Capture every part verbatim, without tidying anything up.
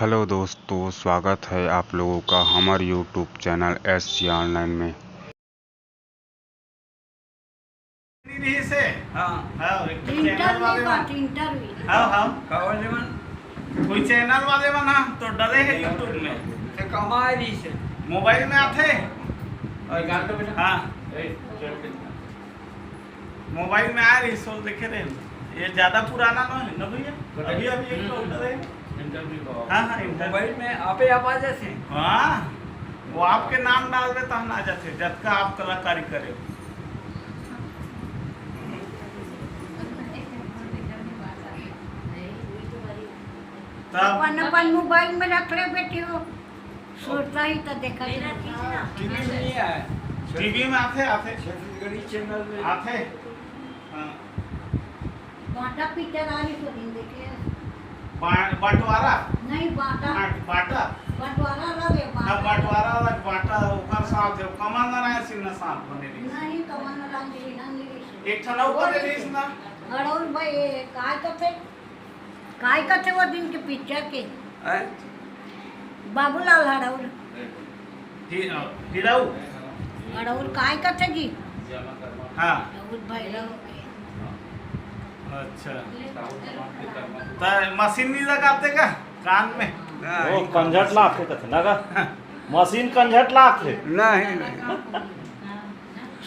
Hello दोस्तों, स्वागत है आप लोगों का हमारे YouTube channel S C online में। दीदी से? हाँ। हाँ, एक तो इंटर चैनल में वाले का, मन। इंटर में। हाँ, हाँ। का वाले मन? कोई चैनल वाले मन, हाँ, तो डले है YouTube में। तो कमाए रही से। मोबाइल में आथे? और गान तो बेटा। हाँ। ए, चल के। मोबाइल में आ रही सो देखे रहे। ये ज्यादा पुराना ना है ना भैया? अभी, अभी एक तो उधर है। इंटरव्यू का। हाँ, हाँ, इंटरव्यू। मोबाइल में आपे आप आ जाते हैं? हाँ, वो आपके नाम डाल दे तहन आ जाते, जतका आप कलाकारी करे। तब अपन, अपन मोबाइल में रख ले बेटी हो, सुरता ही तो देखा मेरा जाता। टीवी में नहीं आया। टीवी में आथे, आथे। छत्तीसगढ़ी चैनल में। आथे। हाँ। बांटा पिक्चर आ रही सो दिन देखे। बा-, बंटवारा? नहीं, बांटा। बांट-, बांटा? बंटवारा अलग है, हाँ, बांटा। बंटवारा अलग, बांटा ओकर साथ है, कमल नारायण सिन्हा साथ बने रही। नहीं, कमल नारायण सिन्हा नहीं रही। एक ठन अउ वो बने नहीं रही ना। अड़ौल भाई, ये काय तो थे? काय कथे वो दिन के पिक्चर के? हैं? बाबूलाल हड़ौर। ही-, अ, हिड़ऊ। हड़ौर काय कथे जी? हाँ। हड़ौर भैरव। अच्छा। त मशीन नहीं लगाते का कान में? नहीं। वो कंझट लागथे कथे ना का? मशीन कंझट लागथे। नहीं, नहीं।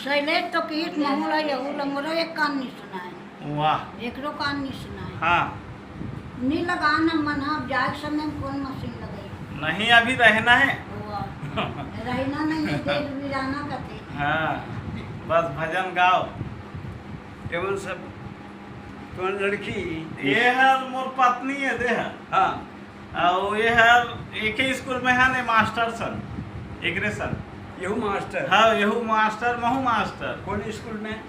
शैलेश तो किहिस महूँ ला यहू ला मोरो एक कान नहीं सुनाय। वाह। एकरो कान नहीं सुनाय। हाँ। नहीं लगाना मन, अब जाए समय में कौन मशीन लगाई? नहीं, अभी रहना है। वाह। रहना नहीं है, देश वीराना कथे। हाँ, बस भजन गाओ। एमन सब तुमन लड़की। ये हर मोर पत्नी है, दे हर। हाँ। अउ ये हर एक ही स्कूल में है ने, मास्टर सन, एकरे सन। यहू मास्टर? हाँ, यहू मास्टर, महू मास्टर। कौन स्कूल में?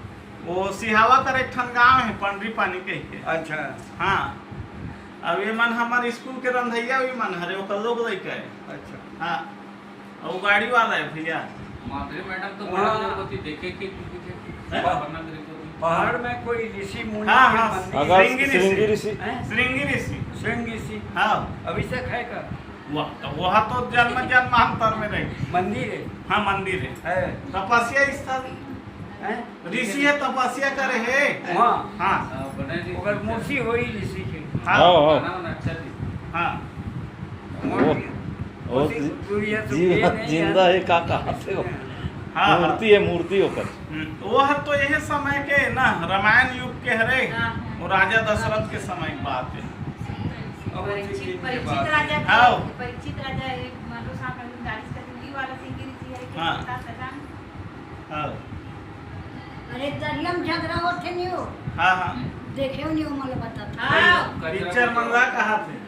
वो सिहावा कर एक ठन गांव है, पंडरी पानी कह के। अच्छा। हाँ। अब ये मन हमारे स्कूल के रंधैया भी मन हरे, ओकर लोग लइका है। अच्छा। हाँ। अउ गाड़ी वाला है भैया। माधुरी मैडम तो वहाँ बड़ा लोग होती, देखे कि टीवी के हैं? पहाड़ में कोई ऋषि मुनि हाँ, के हाँ, मंदिर। अगर श्रृंगी ऋषि। श्रृंगी ऋषि। हैं? श्रृंगी ऋषि। श्रृंगी ऋषि। हाँ। अभी तक है का? वह, वह तो जन्म जन्मांतर में रहे। मंदिर है? हाँ, मंदिर है। है। तपस्या स्थल। हैं? ऋषि है, तपस्या करे है। वहाँ। हाँ। हाँ, बने जी। ओकर मूर्ति होई ऋषि के। हाँ। हाँ, हाँ। बनाओ ना, अच्छा जी। हाँ। वो, वो उसी जी-, दूरिया तो जी-, ये नहीं जिंदा है। है, का, कहाँ से हो? हाँ, हाँ। मूर्ति है, मूर्ति ओकर। हम्म, वो है तो यही समय के ना, रामायण युग के हरे, हाँ, हाँ। वो राजा दशरथ के समय की बात है। अब वो परिचित, चीज के परिचित बात राजा है। हाँ। के, परिचित राजा है, मान लो सांप वाली गाड़ी से कटी वाला श्रृंगी ऋषि है, हाँ। हाँ। अरे, तरिया में झगड़ा होथे नहीं हो। हाँ, हाँ। देखे हो नहीं हो, मतलब बता। हाँ। पिक्चर मंगा कहाँ थे?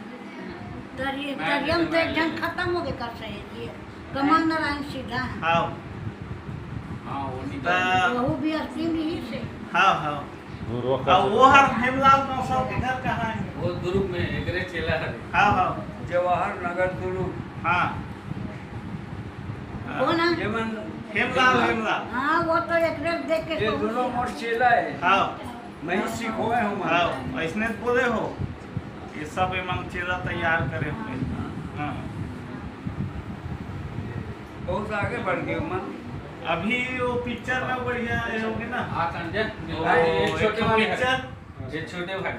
तरि-, तरिया में तो एक झन खत्म हो गए कर सहेली है। कमल नारायण सिन्हा है। हाँ। हाँ, वो निकल ता- गया। वहू भी असली में ही से। हाँ, हाँ। गुरु अब वो हर हेमलाल मौसम के घर कहाँ है? वो दुर्ग में एकरे चेला है। हाँ, हाँ। जवाहर नगर दुर्ग। हाँ। कौन है? ये मन हेमलाल, हेमलाल। हाँ, वो तो एकरे देख के ये सोच दोनों लिया। मोर चेला है। हाँ। मैं ही सिखोए हूँ, हाँ, ऐसने बोले हो। ये सब एमन चेला तैयार करे हुए। हाँ। बहुत आगे बढ़ गए मन। अभी वो पिक्चर में बढ़िया ये हो गए ना। हाँ, संजय, वो ये एक छोटे छोटे वाले हैं। पिक्चर। ये छोटे भाई,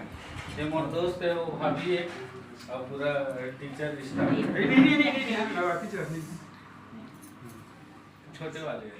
ये मोर दोस्त है, वो भाभी है, और पूरा टीचर स्टाफ। नहीं, नहीं, नहीं, नहीं, नहीं, हम लोग टीचर नहीं। छोटे वाले हैं।